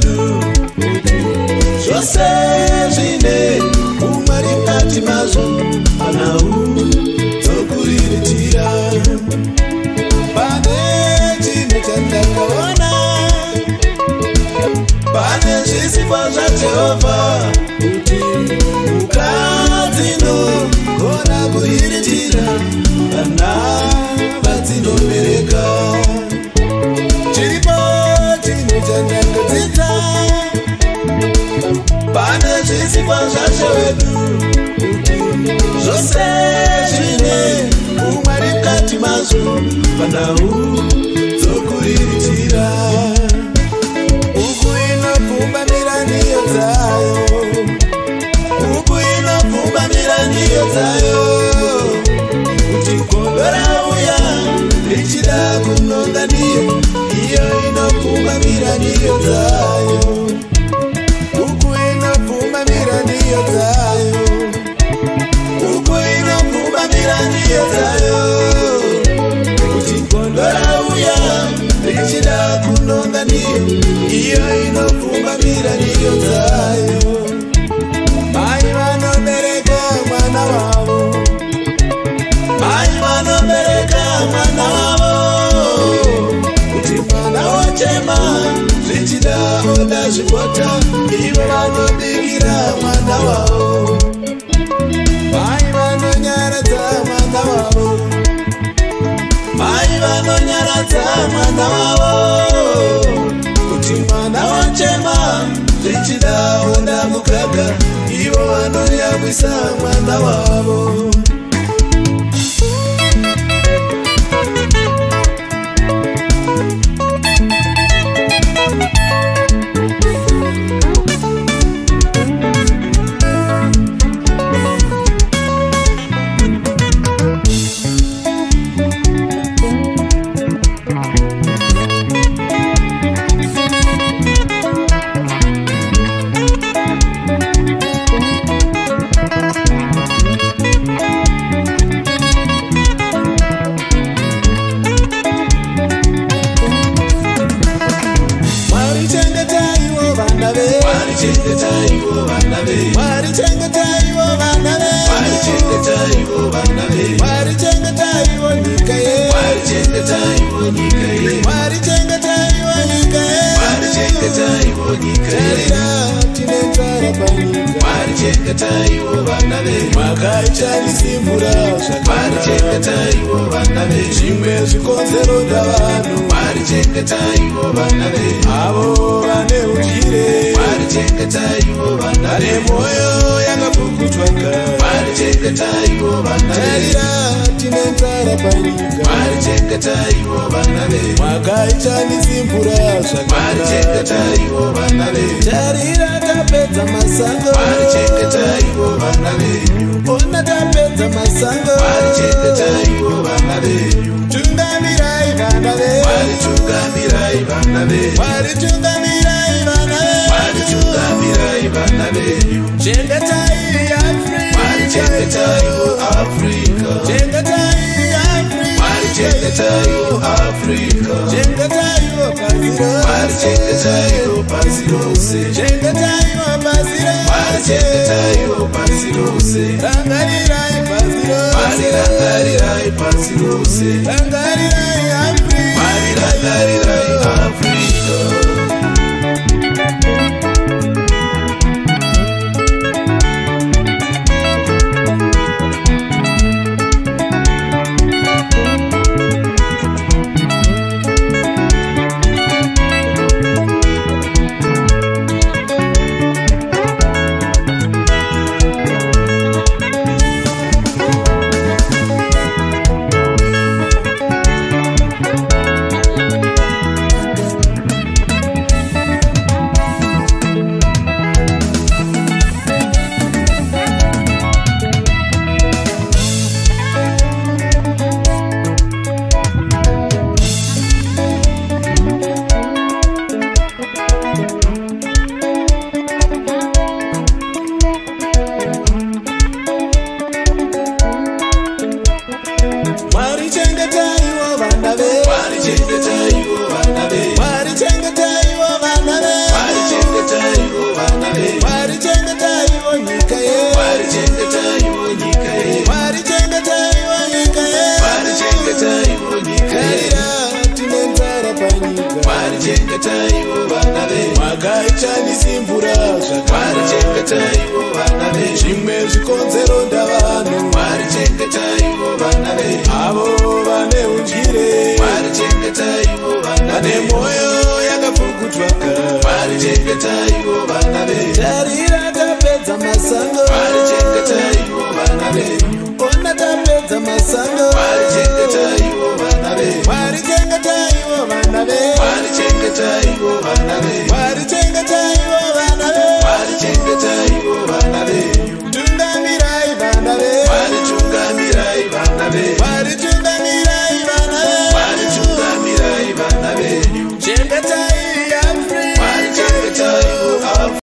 wedu zvose zvine umwari mukati mazvo panhau dzokuriritira. Pane chinhu chandakaona pane zvisikwa zvaJehovha kuti mhuka dzinogona kuriritira vana vadzinobereka. Chiripo chinhu chandakadzidza pane zvisikwa zvaShe wedu kuti zvose zvine umwari mukati mazvo panhau dzokuriritira. Huku inopfumbamira nhiyo dzayo, huku inopfumbamira nhiyo dzayo, kuti gondo rauya richida kunonga nhiyo, iyo inopfumbamira nhiyo dzayo. Huku inopfumbamira nhiyo dzayo, huku inopfumbamira nhiyo dzayo, kuti gondo rauya richida kunonga nhiyo, iyo inopfumbamira nhiyo dzayo. Mai vanobereka mwana wavo, mai vanobereka mwana wavo, kuti mwana wochema zvichida oda zvipota, ivo vanobikira mwana wavo. Mai vanonyaradza mwana wavo, mai vanonyaradza mwana wavo, kuti mwana wochema zvichida oda mukaka, ivo vanoyamwisa mwana wavo. Mwari chengetaiwo vana vedu, Mwari chengetaiwo vana vedu, Mwari chengetaiwo vana Mwari vedu, chengetaiwo vana vedu, Mwari chengetaiwo nyika yedu, Mwari chengetaiwo nyika yedu, Mwari chengetaiwo nyika Mwari yedu. chengetaiwo nyika yedu, Tarira tine nzara panyika, Mwari chengetaiwo vana vedu, makaichanisi mvura Mwari zvakanaka, chengetaiwo vana vedu, zvimwe zvikonzero ndavanhu Mwari chengetaiwo vana vedu, avo vane udyire, Mwari chengetaiwo vana vane vedu, mwoyo yakapfukutwa kare. Mwari chengetaiwo vana vedu, Tarira tine nzara panyika, Mwari chengetaiwo vana vedu, makaichanisi mvura Mwari zvakanaka. chengetaiwo vana vedu, Tarira tapedza masango, Mwari chengetaiwo vana venyu, ona tapedza masango, Mwari chengetaiwo vana venyu, tungamirai vana Mwari vedu, tungamirai vana venyu, Mwari tungamirai vana Mwari vedu, tungamirai vana venyu, chengetai Mwari Afrika, chengetaiwo Afrika, chengetai Mwari Afrika, chengetaiwo Afrika, chengetaiwo pasi Mwari rose, chengetaiwo pasi rose, chengetaiwo pasi Mwari rose, chengetaiwo pasi rose, rangarirai pasi Mwari rose, rangarirai pasi rose, rangarirai Afrika. Mwari rangarirai Afrika. chengetaiwo vana venyu. Zvimwe zvikonzero ndavanhu. Mwari chengetaiwo vana venyu. Avo vane unjire. Mwari chengetaiwo vana vane venyu. mwoyo yakapfukutwa. Mwari chengetaiwo vana venyu. Tarira tapedza masango. Mwari chengetaiwo vana venyu. Ona tapedza masango. Mwari chengetaiwo vana venyu. Mwari chengetaiwo vana venyu. Mwari chengetaiwo vana venyu. Mwari chengetaiwo